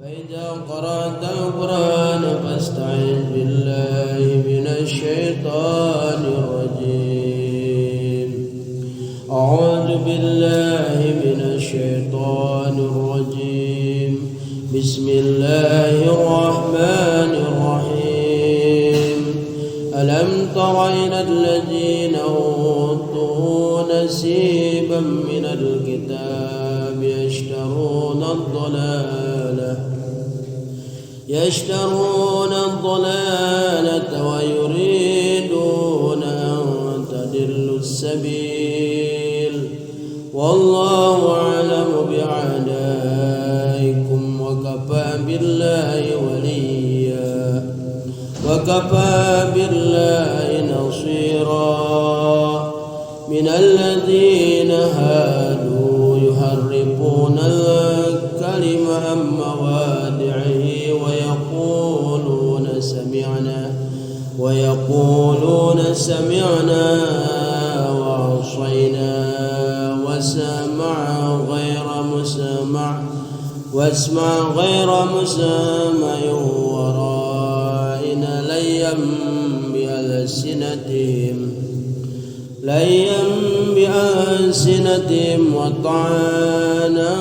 فإذا قرأت القرآن فاستعذ بالله من الشيطان الرجيم. أعوذ بالله من الشيطان الرجيم. بسم الله الرحمن الرحيم. ألم تر إلى الذين أوتوا نصيبا من الكتاب يشترون الضلالة ويريدون أن تضلوا السبيل. والله أعلم بأعدائكم، وكفى بالله وليا وكفى بالله نصيرا. من الذين هادوا يحرفون الكلم عن مواضعه ويقولون سمعنا وعصينا واسمع غير مسمع وراعنا ليا بألسنتهم وطعنا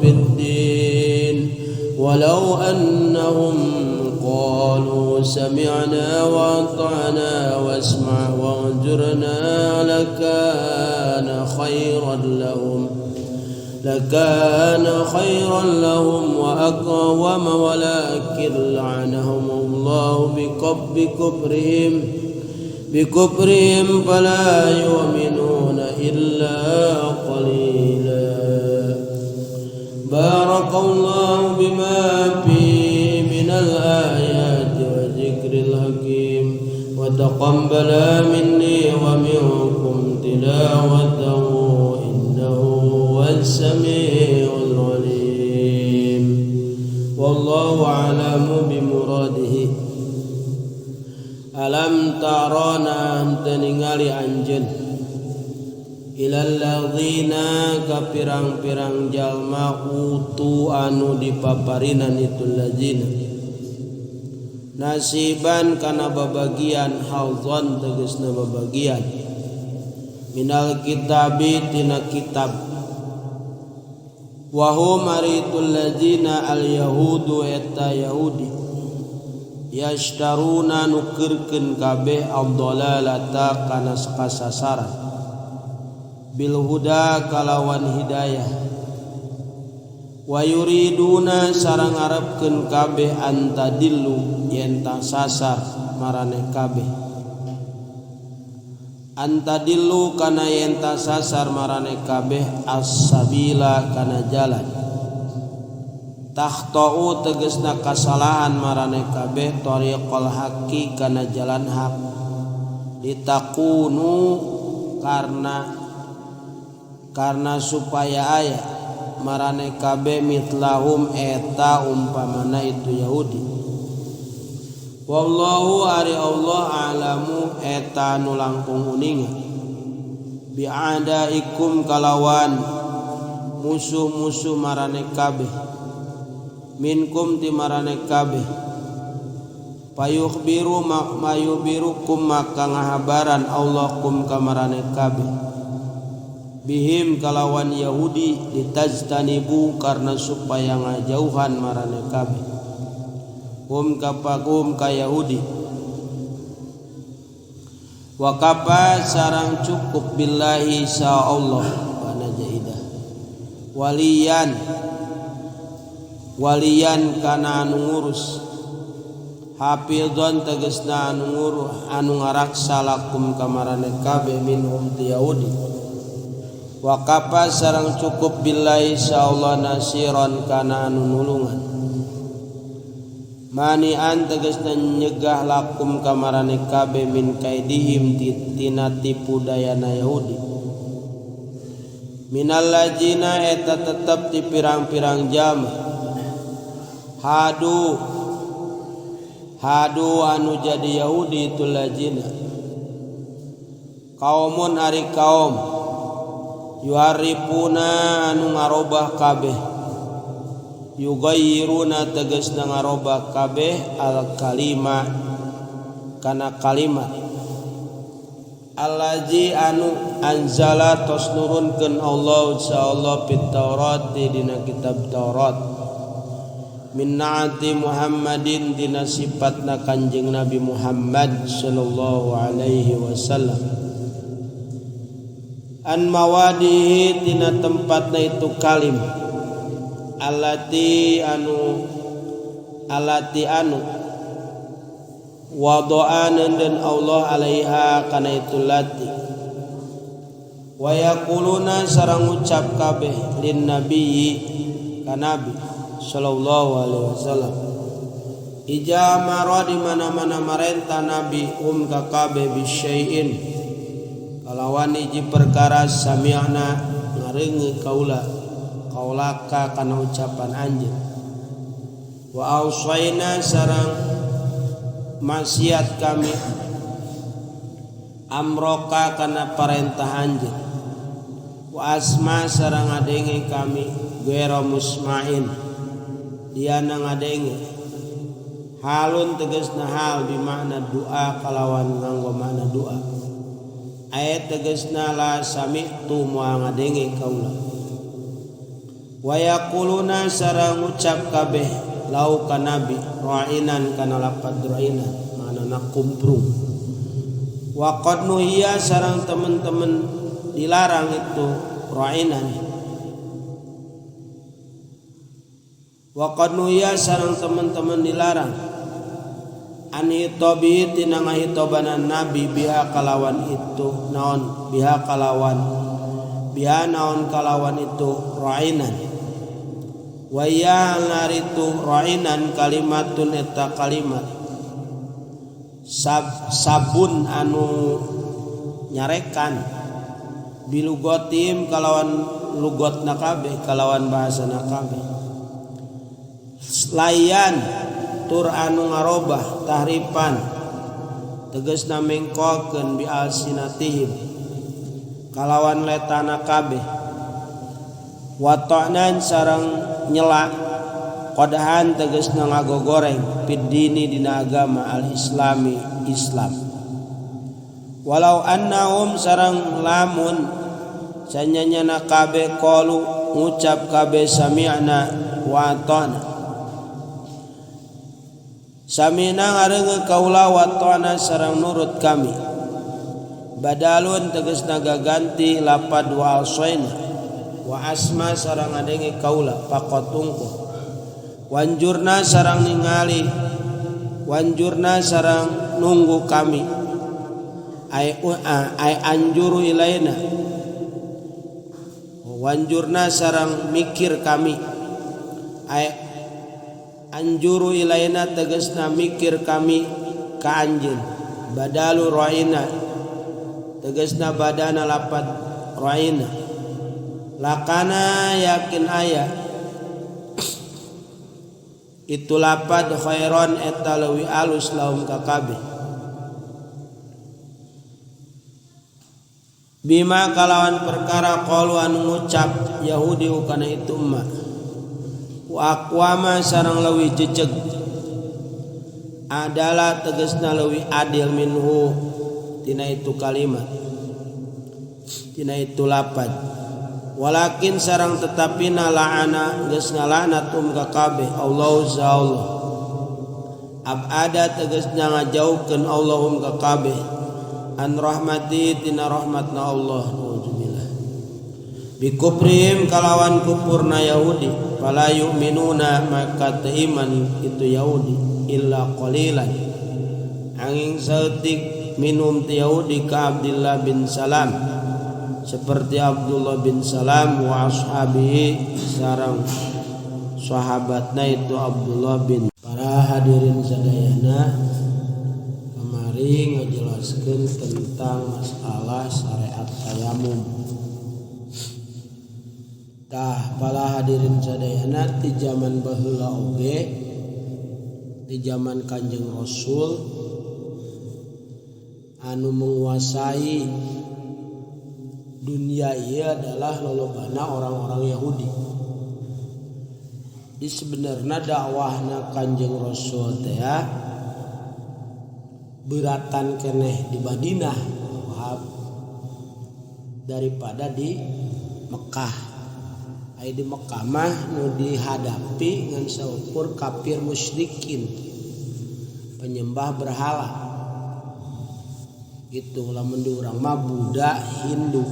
في الدين. ولو أنهم قالوا سمعنا وأطعنا واسمع وانظرنا لكان خيرا لهم وأقوم، ولكن لعنهم الله بكفرهم فلا يؤمنون إلا قليلا. بارك الله بما فيه من الآيات والذكر الحكيم، وتقبل مني ومنكم تلاوته، إنه هو السميع العليم. والله أعلم بمراده. ألم تر naha henteu ningali anjeun إلى الذين ka pirang-pirang jalma أوتوا anu dipaparinan itu الذين نصيبا kana babagian, حظا tegesna babagian, من الكتاب tina kitab. وهم ari itu الذين اليهود eta Yahudi, يشترون nukerkeun kabeh الضلالة kana kasasaran بالهدى kalawan hidayah, ويريدون sareng ngarepkeun kabeh أن تضلوا yen sasar maraneh kabeh, أن تضلوا kana yen sasar maraneh kabeh, السبيل kana jalan, تخطئوا tegesna kasalahan maraneh kabeh, طريق الحق kana jalan hak, لتكونوا karena supaya aya maraneh kabeh, مثلهم eta umpamana itu Yahudi. والله ari Allah أعلم eta nu langkung uninga, بأعدائكم kalawan musuh-musuh maraneh kabeh, منكم ti maraneh kabeh. فيخبر فيخبركم maka ngahabaran Allah كم ka maraneh kabeh, بهم kalawan Yahudi, لتجتنبوا karena supaya ngajauhan maraneh kabeh, هم kapakum ka Yahudi. وكفى sareng cukup, بالله sa Allah kana jaidah, وليا وليا kana anu ngurus, حافظا tegesna anu ngurus, anu ngaraksa, لكم ka maraneh kabeh, منهم ti Yahudi. وكفى sareng cukup, بالله sa Allah, نصيرا kana anu nulungan, مانعا tegesna nyegah, لكم ka maraneh kabeh, من كيدهم tina tipu dayana Yahudi. من الذين eta tetep di pirang-pirang jalma, هادوا هادوا anu jadi Yahudi itu الذين, قوم ari kaum, يحرفون anu ngarobah kabeh. Yugayyiruna tegasna ngarobah kabeh al kalima kana kalimat allazi anu anzala tos nurunkeun Allah insyaallah fit Taurat dina kitab Taurat min naati Muhammadin dina sifatna Kanjeng Nabi Muhammad sallallahu alaihi wasallam an mawadihi tina tempatna itu kalim allati anu wadoa dan Allah alaiha kana itu lati wa yaquluna sareng ucap kabeh lin nabiyyi ka nabi sallallahu alaihi wasallam ija mara di mana-mana marenta nabi ka kabeh bisyai'in kalawan hiji perkara sami'na ngareungeun kaula kaulaka kana ucapan anjeun wa ausaina sareng maksiat kami amroka kana parentah anjeun wa asma sareng ngadenge kami guera musmain diana ngadenge halun tegasna hal bimakna doa kalawan nganggo makna doa ayat tegasna la sami'tu moal ngadenge kaula wa yaquluna sareng ngucap kabeh lau ka nabi ra'inan kana lapad ra'inan maknana kumprung wa qad nuhiya sareng teman-teman dilarang itu ra'inan wa qad nuhiya sareng teman-teman dilarang an hitobi tina ngahitobanan nabi biha kalawan itu naon biha kalawan biha naon kalawan itu ra'inan wa ya naritu ra'inan kalimatun eta kalimat sabun anu nyarekan bilugotim kalawan lugot kabeh kalawan bahasa kabeh layan tur anu ngarobah tahrifan tegasna mengkokeun bi alsinatihim kalawan letana kabeh wa ta'nan sareng nyela qadhan tegasna ngagogoreng fid dini dina agama al-islami Islam walau annahum sareng lamun sanyanyana kabeh qalu ngucap kabeh sami'na wa ata'na sami'na ngareungeun kaula wa ata'na sareng nurut kami badalun tegasna gaganti lapad wa asaina wa asma sareng ngadenge kaula faqat tungku wanjurna sareng ningali wanjurna sareng nunggu kami ay anjuru ilaina wanjurna sareng mikir kami ay anjuru ilaina tegasna mikir kami ka anjeun badalu ra'ina tegasna badana lapad ra'ina lakana yakin aya itu lapad khairon eta leuwih alus laum ka kabeh bima kalawan perkara qalu anu ngucap Yahudi kana itu emma wa aqwama sareng leuwih jejeg adalah tegasna leuwih adil minhu tina itu kalimat tina itu lapad walakin sareng tetapina la'ana geus ngalaknat ka kabeh Allahu Allah abada tegasna ngajauhkeun Allahum ka kabeh an rahmati tina rahmatna Allah nauzubillah bi kufrihim kalawan kufurna Yahudi fala yu'minuna maka teu iman itu Yahudi illa qalilan angin saeutik minum ti Yahudi ka Abdullah bin Salam seperti Abdullah bin Salam wa ashabihi sareng sahabatna itu Abdullah bin. Para hadirin sadayana kamari ngajelaskeun tentang masalah syariat tayamum. Tah para hadirin sadayana di zaman baheula oge di zaman Kanjeng Rasul anu menguasai dunia ieu adalah lolobana orang-orang Yahudi. Di sebenarnya dakwahna Kanjeng Rasul teh ya beratan keneh di Madinah Wahab daripada di Mekah. Ai di Mekah mah nu dihadapi ngan saukur kafir musyrikin, penyembah berhala. Gitu lamun di urang mah Buddha Hindu.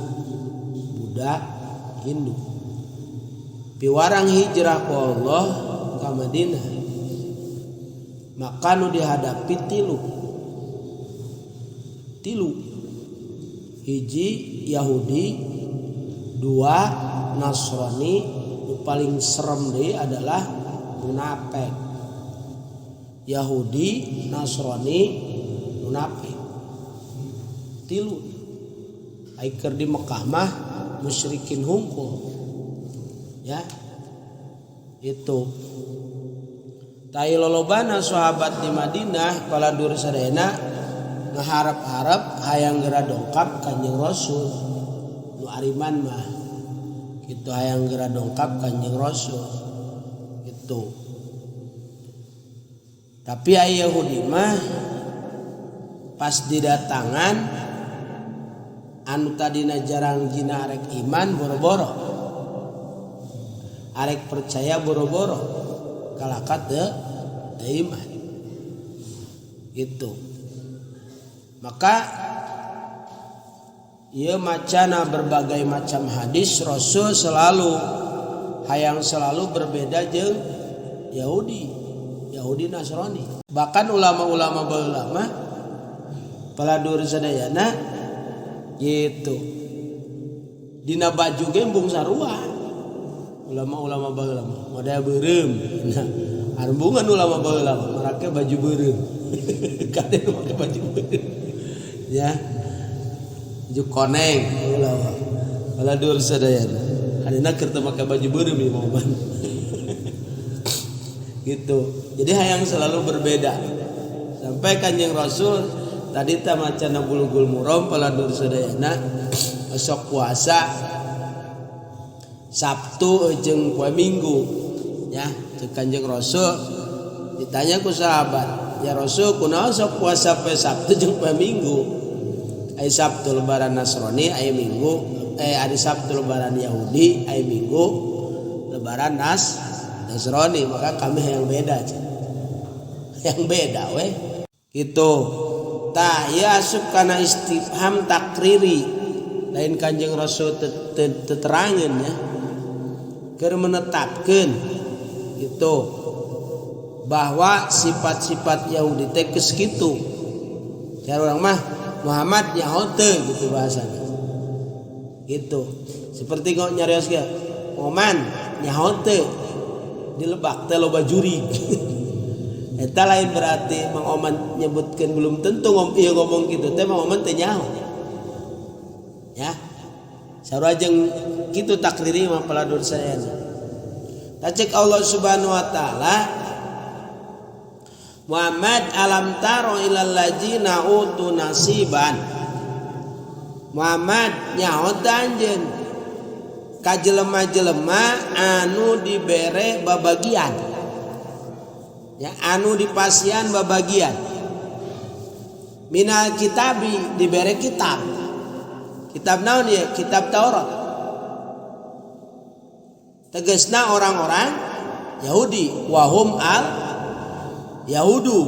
Buddha Hindu. Piwarang hijrah ku Allah ka Madinah. Maka nu dihadapi tilu. Tilu. Hiji Yahudi, dua Nasrani, nu paling serem deui adalah munafik. Yahudi, Nasrani, munafik. Tilu. Ai keur di Mekah mah musyrikin hungkul. Ya. Itu. Tai lolobana sahabat di Madinah paladur sadayana ngaharap-harap hayang geura dongkap Kanjeng Rasul. Nu ariman mah kitu hayang geura dongkap Kanjeng Rasul. Gitu. Tapi ai Yahudi mah pas didatangan anu tadina jarang jina arek iman boro-boro. Arek percaya boro-boro. Kalakat teu iman. Gitu. Maka ieu macana berbagai macam hadis Rasul selalu hayang selalu berbeda jeung Yahudi, Yahudi Nasrani. Bahkan ulama-ulama baheula mah paladur sadayana gitu. Dina baju ge embung sarua. Ulama-ulama baheula mah model beureum. Nah, arembungan ulama baheula mah marake baju beureum. Kade nu make baju beureum. Ya. Baju koneng ulama. Paladur sadayana. Hadina keur teu make baju beureum ieu mah. Gitu. Jadi hayang selalu berbeda. Sampai Kanjeng Rasul tadi teh macana Bulughul Maram paladur sadayana sok puasa Sabtu jeung poe Minggu ya. Ceuk Kanjeng Rasul ditanya ku sahabat, "Ya Rasul, kunaon sok puasa poe Sabtu jeung poe Minggu?" Ai Sabtu lebaran Nasrani, ai Minggu ari Sabtu lebaran Yahudi, ai Minggu lebaran Nasrani, maka kami yang beda cek. Yang beda weh. Gitu. Tah ieu asup kana istifham takriri. Lain Kanjeng Rasul teterangeun ya. Keur menetapkeun gitu bahwa sifat-sifat Yahudi teh geus kitu. Cara urang mah Muhammad nyaho teu gitu bahasana. Gitu. Seperti kok nyarios ge, Oman nyaho teu di lebak teh loba jurig. Eta lain berarti Mang Oman nyebutkeun belum tentu ieu ngomong kitu teh Mang Oman teh nyaho. Ya. Sarua jeung kitu takriri mah paladur sadayana. Tacek Allah Subhanahu wa taala, Muhammad alam taro ilal ladzina utu nasiban. Muhammad nyaho teh anjeun ka jelema-jelema anu dibere babagian. Ya, anu dipasian babagian. Minal kitabi dibere kitab. Kitab naon ya? Kitab Taurat. Tegasna orang-orang Yahudi, wahum al Yahudu.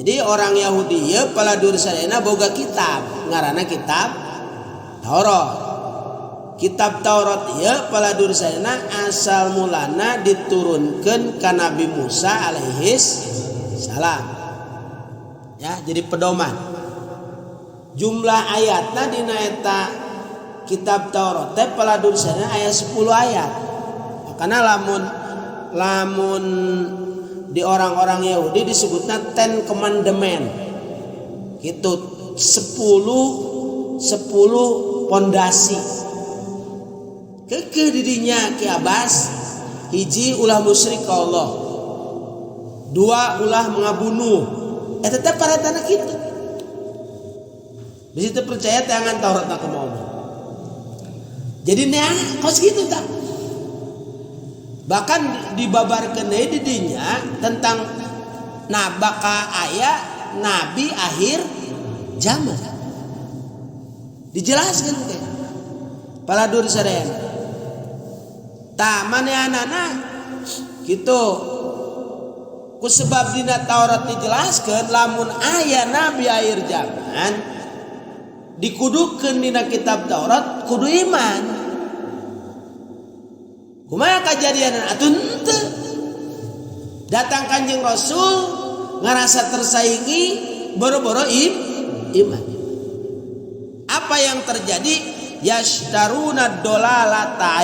Jadi orang Yahudi ya paladur sadayana boga kitab, ngaranna kitab Taurat. Kitab Taurat ya paladur sadayana asal mulana diturunkeun ka Nabi Musa alaihis salam. Ya, jadi pedoman. Jumlah ayatna dina eta kitab Taurat teh paladur sadayana aya 10 ayat. Makana lamun di orang-orang Yahudi disebutnya Ten Commandment. Gitu, 10 pondasi. Kekeh didinya Ki Abbas, hiji ulah musyrik ka Allah. Dua ulah ngabunuh. Eta teh paretana kitu. Bisi teu percaya tangan Taurat na kumaha. Jadi neang kos kitu tah. Bahkan dibabarkeun deui di dinya tentang nabaka aya nabi akhir zaman. Dijelaskan teh. Paladur sadayana. Tah manehanana kitu. Ku sebab dina Taurat dijelaskeun lamun aya nabi akhir zaman dikudukeun dina kitab Taurat kudu iman. Kumaha kajadian atuh henteu. Datang Kanjeng Rasul ngarasa tersaingi boro-boro iman. Apa yang terjadi? Yashtaruna dolalata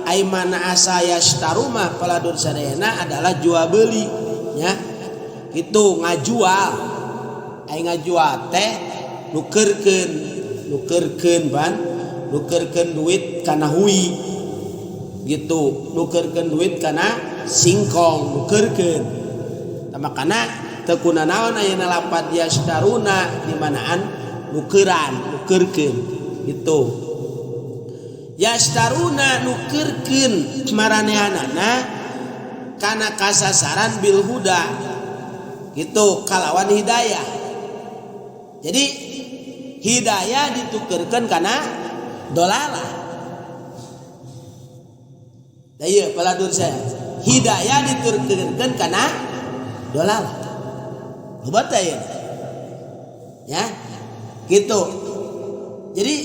ai mana asa yashtaruma paladur sadayana adalah jual beli nya. Kitu ngajual. Ai ngajual teh nukeurkeun, nukeurkeun ban, nukeurkeun duit kana hui. Gitu, nukeurkeun duit kana singkong, nukeurkeun. Tah makana teu kunanaon ayeuna lapat yashtaruna di manaan nukeran, nukeurkeun gitu. Yashtaruna nukeurkeun maranehanana kana kasasaran bil huda gitu kalawan hidayah. Jadi hidayah ditukerkeun kana dolalah. Da ieu paladur saya. Hidayah ditukerkeun kana dolalah. Loba teh ieu. Ya. Gitu. Jadi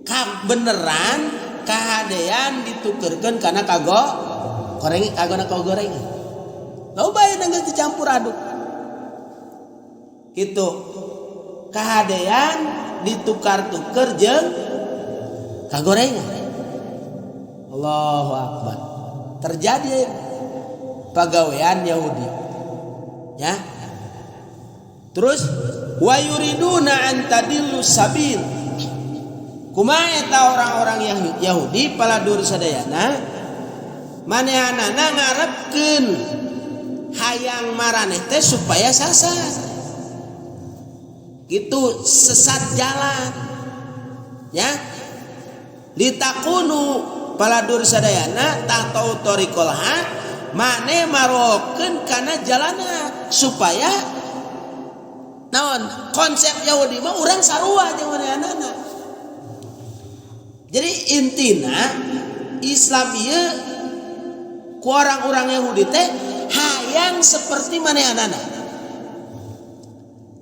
kabeneran kahadean ditukerkeun kana kago goreng kagona kagorengan. Loba ieu geus dicampur aduk. Gitu. Kahadean ditukar-tuker jeung kagorengan. Allahu akbar. Terjadi pagawean Yahudi. Ya. Terus wa yuriduna an tadillu sabil. Kumaha eta orang-orang Yahudi paladur sadayana manehanana ngarepkeun hayang maraneh teh supaya sasar. Gitu sesat jalan. Ya. Litakunu paladur sadayana tahtau tariqal haq mane marokeun kana jalana supaya naon konsep Yahudi mah urang sarua jeung manehanana. Jadi intina Islam ieu ku orang-orang Yahudi teh hayang seperti manehanana.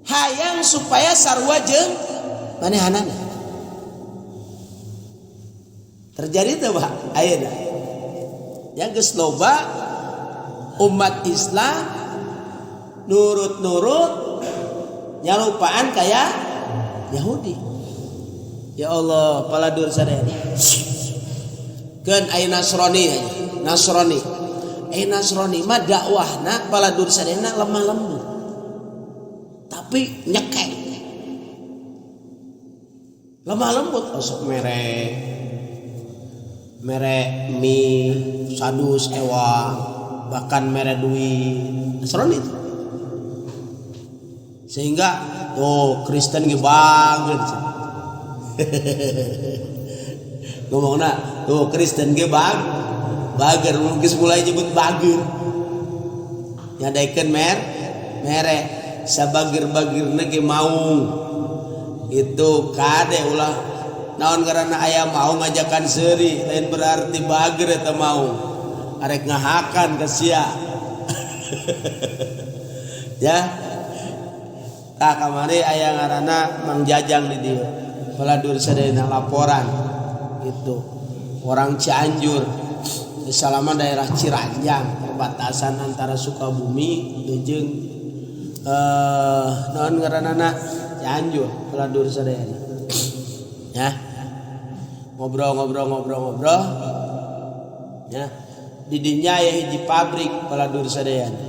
Hayang supaya sarua jeung manehanana. Terjadi teu Pak ayeuna. Yang geus loba umat Islam nurut-nurut nyarupaan kaya Yahudi. Ya Allah, paladur sadayana. Keun aya Nasrani, Nasrani. Aya Nasrani mah dakwahna paladur sadayana lemah lembut. Tapi nyekek. Lemah lembut osok mere. Mere mie sadus ewang, bahkan mere duit. Nasrani itu. Sehingga oh Kristen ge bager. Ngomongna tuh Kristen ge bager geus mulai nyebut bager. Nyadaikeun mere sabager-bagerna ge maung. Itu kade ulah naon karena aya mau ngajakan seuri lain berarti bager eta maung. Arek ngahakan ka sia. Ya. Tah kamari aya ngaranna Mang Jajang di dieu. Paladur sadayana laporan gitu. Orang Cianjur, selama daerah Ciranjang, perbatasan antara Sukabumi jeung naon ngaranna Cianjur, paladur sadayana. Ya. Ngobrol-ngobrol-ngobrol-ngobrol. Ya. Di dinya aya hiji pabrik paladur sadayana.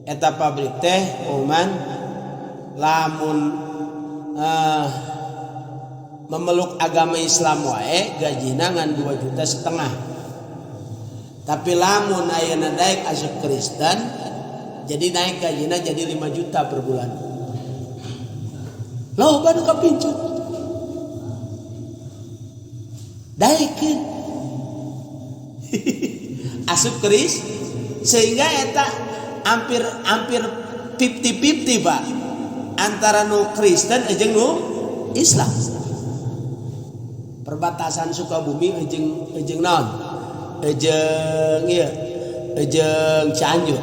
Eta pabrik teh oman lamun memeluk agama Islam wae gajina ngan 2,5 juta. Tapi lamun ayeuna daek asup Kristen jadi naik gajina jadi 5 juta per bulan. Loba nu kapincut. Daekeun. Asup keris sehingga eta hampir hampir 50-50, Pak, antara nu Kristen jeung nu Islam. Perbatasan Sukabumi jeung jeung naon, jeung ieu, jeung Cianjur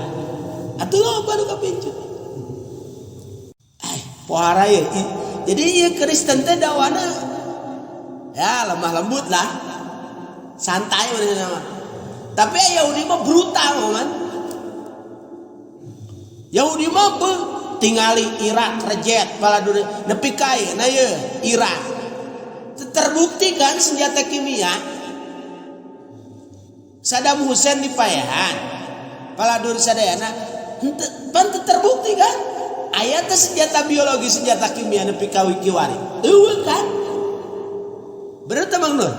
atuh loba nu kapincut. Pohara ye. Jadi ieu Kristen teh dawana ya lemah lembut lah, santai sama. Tapi Yahudi mah brutal man. Yahudi mah beuh, tingali Irak rejet pala dunia nepi ka ayeuna ye Irak. Terbukti kan senjata kimia. Saddam Hussein dipayahan. Paladur sadayana henteu pan teu terbukti kan? Aya teh senjata biologi, senjata kimia nepi ka kiwari. Eueuh kan? Bener teh, Mang Nur?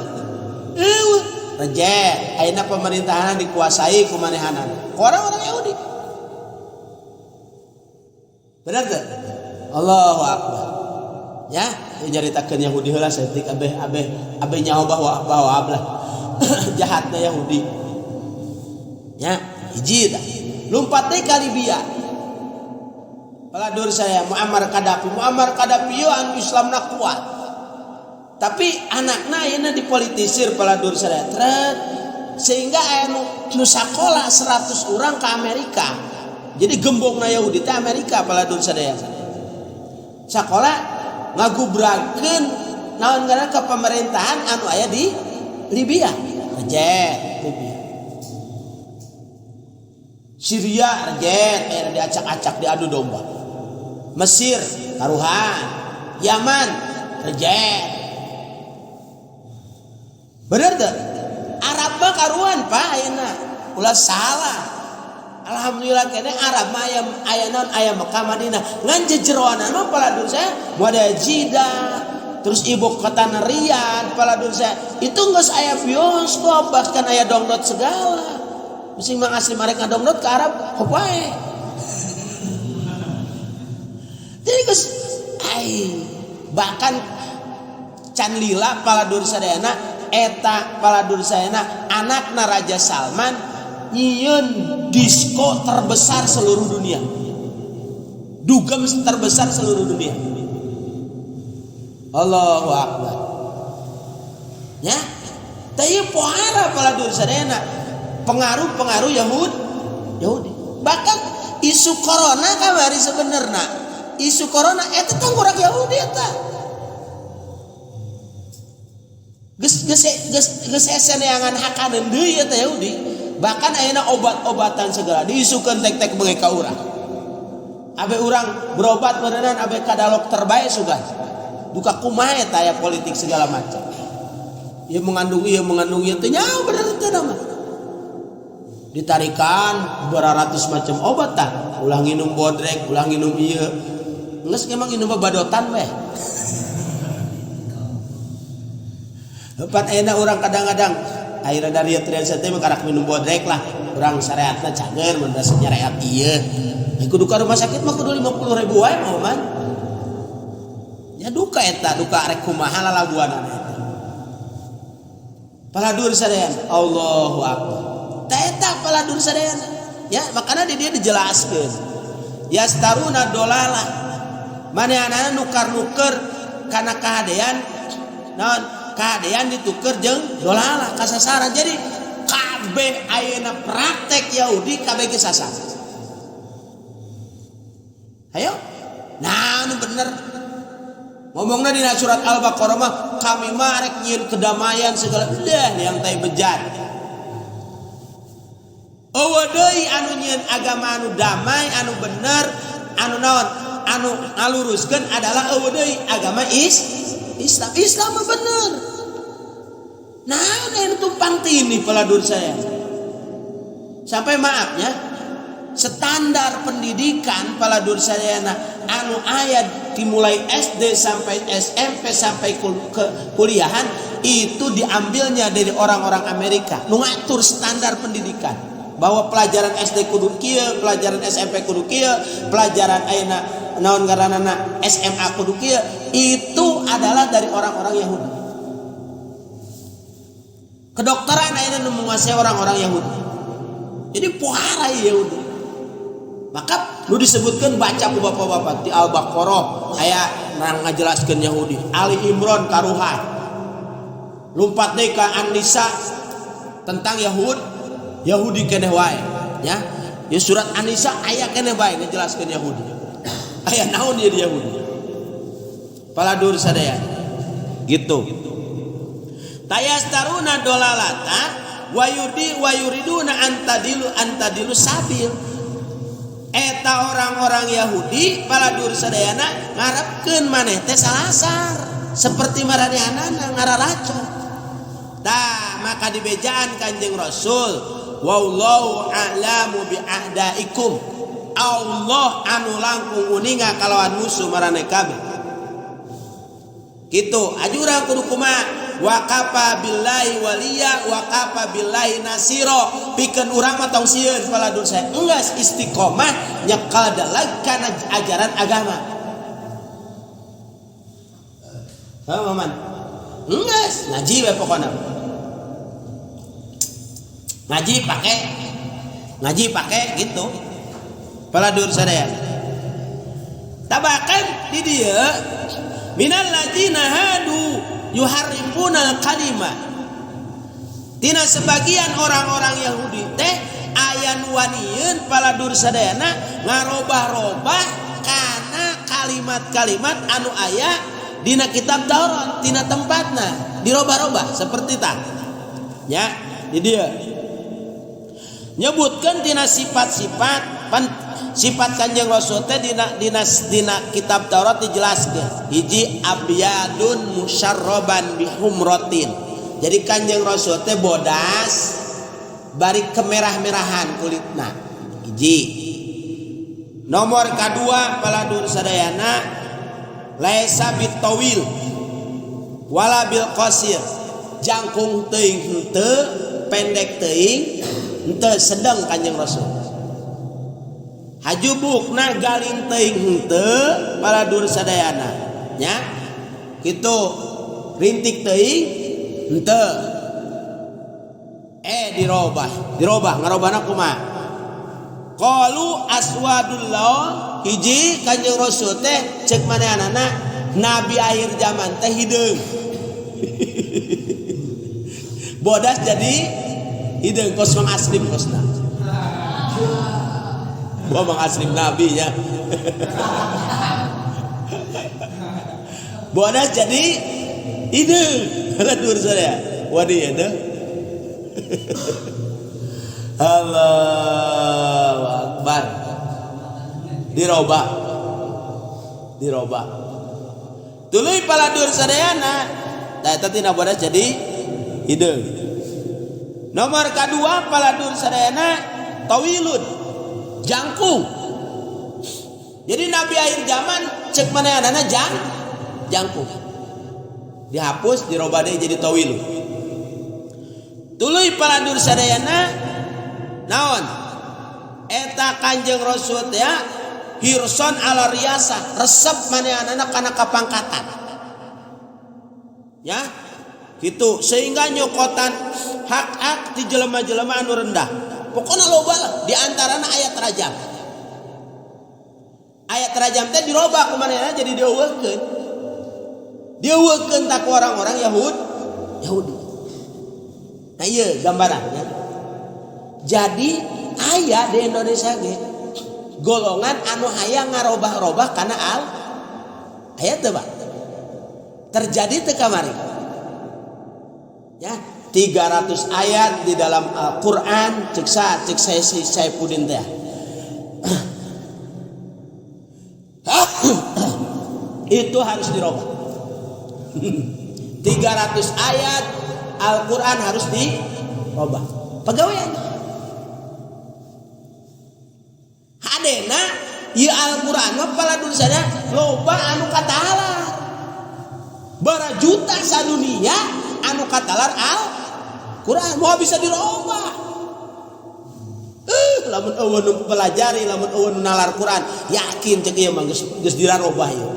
Eueuh. Rejet, ayeuna pemerintahan dikuasai ku manehanana. Ku orang-orang Yahudi. Bener teu? Allahu Akbar. Ya, nyaritakeun Yahudi heula saeutik, abeh abeh abeh nyaho bahwa bahwa ablah jahatna Yahudi. Ya, hiji tah. Lumpat deui ka Libya. Paladur saya Muammar Gaddafi, Muammar Gaddafi ieu anu Islamna kuat. Tapi anakna ayeuna dipolitisir, paladur saya. Tret, sehingga aya nu, nu sakola 100 orang ke Amerika. Jadi gembongna Yahudi teh Amerika, paladur sadaya. Sakola ngagubrakeun naon ngaranna ke pemerintahan anu aya di Libya. Rejet Libya. Syria rejet, aya diacak-acak, diadu domba. Mesir taruhan, Yaman rejet. Bener tuh? Arab mah karuan, Pak, ayeuna. Ulah salah. Alhamdulillah kene Arab mah aya aya naon, aya Mekah Madinah. Ngan jejeroana mah paladur saya moda Jeddah, terus ibu kota Riyadh, paladur saya. Itu geus aya bioskop, bahkan aya dongdot segala. Mesti mang asli mereka dongdot ke Arab hop wae. Jadi geus ai bahkan can lila paladur sadayana eta paladur sadayana anakna Raja Salman nyieun disko terbesar seluruh dunia. Dugem terbesar seluruh dunia. Allahu Akbar. Ya. Tapi pohara paladur sadayana pengaruh-pengaruh Yahudi. Bahkan isu corona kamari sebenarnya isu corona eta tanggurak Yahudi eta. Geus geus geus geus hese neangan hakaneun deui eta Yahudi. Bahkan ayeuna obat-obatan segala diisukeun tek-tek beungeut ka urang. Abe urang berobat beneran abe ka dokter bae sugan. Duka kumaha eta aya politik segala macam. Ieu mengandung ieu teh nyaho bener teh nama. Ditarikan beratus macam obat tah. Ulah nginum bodrek, ulah nginum ieu. Geus emang nginum badotan weh. Pan ayeuna urang kadang-kadang akhirnya dari tren teh mah karak minum bodrek lah. Urang syariatna cager mun rasa nyareat ieu. Kudu ka rumah sakit mah kudu 50.000 wae mah man. Ya duka eta, duka rek kumaha lalaguanana eta. Paladur sadayana, Allahu Akbar. Ta eta paladur sadayana. Ya, makana di dia dijelaskeun. Yastaruna dolalah. Manehanana nukar-nuker kana kahadean naon? Kahadean dituker jeung dolalah kasasaran. Jadi kabeh ayeuna praktek Yahudi kabeh ge sasar. Ayo. Nah, nu bener. Ngomongna dina surat Al-Baqarah mah kami mah rek nyieun kedamaian segala udah yang tai bejat. Eueuh deui anu nyieun agama anu damai, anu bener, anu naon, anu ngaluruskeun adalah eueuh deui agama Islam. Islam mah bener. Nah, anu tumpang tindih paladur saya. Sampai maafnya standar pendidikan paladur sadayana anu aya dimulai SD sampai SMP sampai ke kuliahan itu diambilnya dari orang-orang Amerika nu ngatur standar pendidikan bahwa pelajaran SD kudu kieu, pelajaran SMP kudu kieu, pelajaran ayeuna naon ngaranana SMA kudu kieu, itu adalah dari orang-orang Yahudi. Kedokteran ayeuna nu menguasai orang-orang Yahudi. Jadi pohara Yahudi. Maka nu disebutkan baca ku bapak-bapak di Al-Baqarah aya nang ngajelaskeun Yahudi. Ali Imran karuhan. Lumpat deui ka An-Nisa tentang Yahudi keneh wae ya. Ya surat An-Nisa aya keneh bae ngajelaskeun Yahudi. Aya naon ieu di Yahudi. Paladur sadaya. Gitu. Tayastaruna dolalata wa yudi wa yuriduna antadilu sabil. Eta orang-orang Yahudi paladur sadayana ngarepkeun maneh teh salasar seperti maranehanana ngararaco. Tah maka dibejaan Kanjeng Rasul wallahu a'lamu bi a'daikum. Allah anu langkung uninga kalawan musuh maraneh kabeh. Kitu ajurang kudu kumaha wa kafa billahi waliya wa kafa billahi nasiro. Pikeun urang mah tong sieun paladur saya enggeus istiqomah nyekal dalag kana ajaran agama. Heuh maman. Enggeus ngaji we pokona. Ngaji pake gitu. Paladur sadaya. Tabakan di dieu minal ladzina hadu yuharrifuna al-kalima. Tina sebagian orang-orang Yahudi teh aya nu wanieun paladur sadayana ngarobah-robah kana kalimat-kalimat anu aya dina kitab Taurat, tina tempatna dirobah-robah seperti tah. Ya, di dieu nyebutkeun tina sifat-sifat pan sifat Kanjeng Rasul teh dina kitab Taurat dijelaskeun. Hiji abyadun musyarraban bihumratin. Jadi Kanjeng Rasul teh bodas bari kemerah-merahan kulitna. Hiji. Nomor kadua paladur sadayana laisa bitawil wala bil qasir. Jangkung teuing henteu, pendek teuing henteu, sedang Kanjeng Rasul. Hajubukna galing teuing henteu paladur sadayana nya kitu rintik teuing henteu dirobah ngarobahna kumaha qalu aswadul laun. Hiji Kanjeng Rasul teh ceuk manehanana nabi akhir zaman teh hideung. Bodas jadi hideung kos Mang Aslim kosna. Gua Mang Aslim nabi ya. Bodas jadi hideung. Ledur saya. Wadi ya teh. Allahu Akbar. Dirobah. Tuluy paladur sadayana. Tah eta tina bodas jadi hideung. Nomor kadua paladur sadayana tawilun. Jangkung. Jadi nabi akhir zaman cek manehanana jangkung. Dihapus dirobah deui jadi tawilun. Tuluy paladur sadayana naon? Eta Kanjeng Rasul teh hirson ala riasa, resep manehanana kana kapangkatan. Ya, gitu sehingga nyokotan hak-hak di jelema-jelema anu rendah. Pokoknya loba lah di antarana ayat rajam. Ayat rajam teh dirobah ku manehna jadi dieuweuhkeun. Dieuweuhkeun tak ku orang-orang Yahudi. Nah ieu gambarannya. Jadi aya di Indonesia ge golongan anu hayang ngarobah-robah kana al aya teu Pak? Terjadi teu kamari? Ya, 300 ayat di dalam Al-Qur'an cek saya Saipudin teh. Itu harus dirubah. 300 ayat Al-Qur'an harus dirubah. Pegawaian. Hadena ieu Al-Qur'an mah paladulsana loba anu katalar. Bara juta sadunia anu katalar Al-Qur'an moal bisa dirobah. Lamun eueuh nu pelajari, lamun eueuh nu nalar Quran, yakin cek ieu mah geus dirarobah ieu.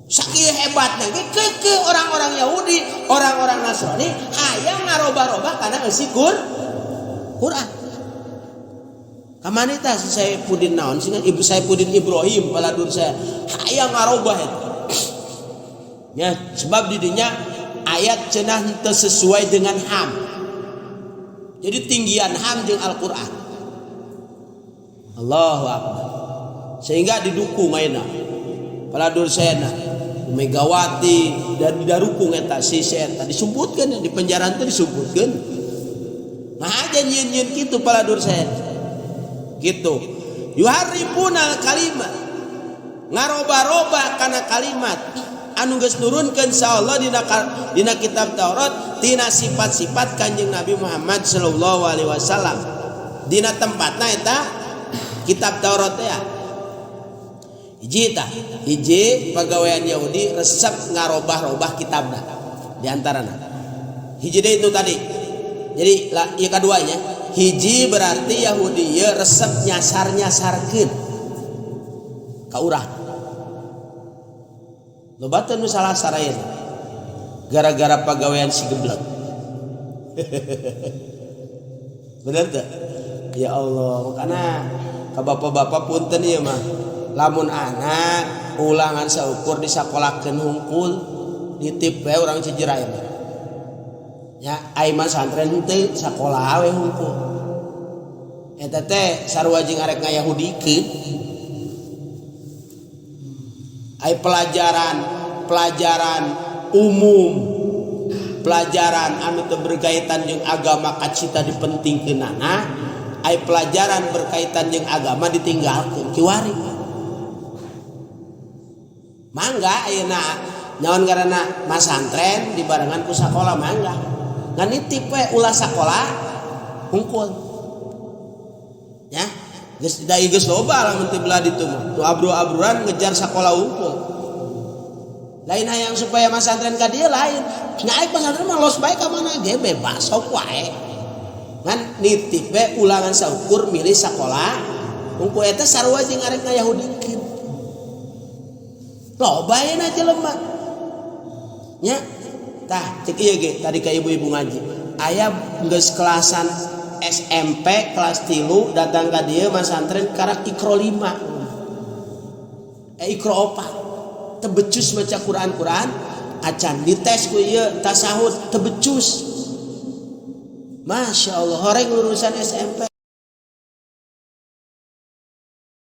Sakieu hebatna ge keukeuh orang-orang Yahudi, orang-orang Nasrani hayang ngarobah-robah kana eusi Quran. Quran. Kamari tah si Saipudin naon sih, Ibu Saipudin Ibrahim, paladur saya hayang ngarobah eta. Ya, sebab didinya ayat cenah henteu sesuai dengan HAM. Jadi tinggian HAM jeung Al-Qur'an. Allahu Akbar. Sehingga didukung ayeuna. Paladur saya Megawati dan didarukung eta si eta disumputkeun di penjara teh disumputkeun. Nah aja nyieun-nyieun kitu paladur saya. Gitu. Yuharrifuna kalimat. Ngaroba-roba kana kalimat anu geus nurunkeun sa Allah dina kitab Taurat tina sifat-sifat Kanjeng Nabi Muhammad sallallahu alaihi wasallam. Dina tempatna eta kitab Taurat ya. Hiji tah, hiji pagawean Yahudi resep ngarobah-robah kitabna di antarana. Hiji deui itu tadi. Jadi lah ieu kaduanya, hiji berarti Yahudi ieu resep nyasar-nyasarkeun ka urang. Loba teh nu salah sarayeun. Gara-gara pagawean si geblek. Bener teh? Ya Allah, makana ka bapak-bapak punten ieu mah. Lamun anak ulangan saukur disakolakeun hungkul nitip we urang Cijerai mah. Ya, ai mah santren henteu sakola we hungkul. Eta teh sarua jeung arek ngayahudikeun. Ai pelajaran umum, pelajaran anu teu berkaitan jeung agama kacita dipentingkeunana, ai pelajaran berkaitan jeung agama ditinggalkeun kiwari. Mangga ayeuna nyaon karena masantren dibarengan ku sakola mangga. Ngan nitip we ulah sakola hungkul. Ya, geus da geus loba lamun teu belah ditu mah. Nu abru-abruan ngejar sakola hungkul. Lain hayang supaya masantren ka dieu lain. Nya ai pasantren mah los bae ka mana ge bebas sok wae. Ngan nitip we ulangan saukur milih sakola hungkul eta sarua jeung arek ngayahudikeun. Loba ayeuna jelema. Nya tah cek ieu ge tadi ka ibu-ibu ngaji. Aya geus kelasan SMP kelas 3 datang ka dieu masantren karak Iqra 5. Iqra 4. Teu becus maca Quran-Quran acan dites ku ieu tasahud teu becus. Masya Allah horeng lulusan SMP.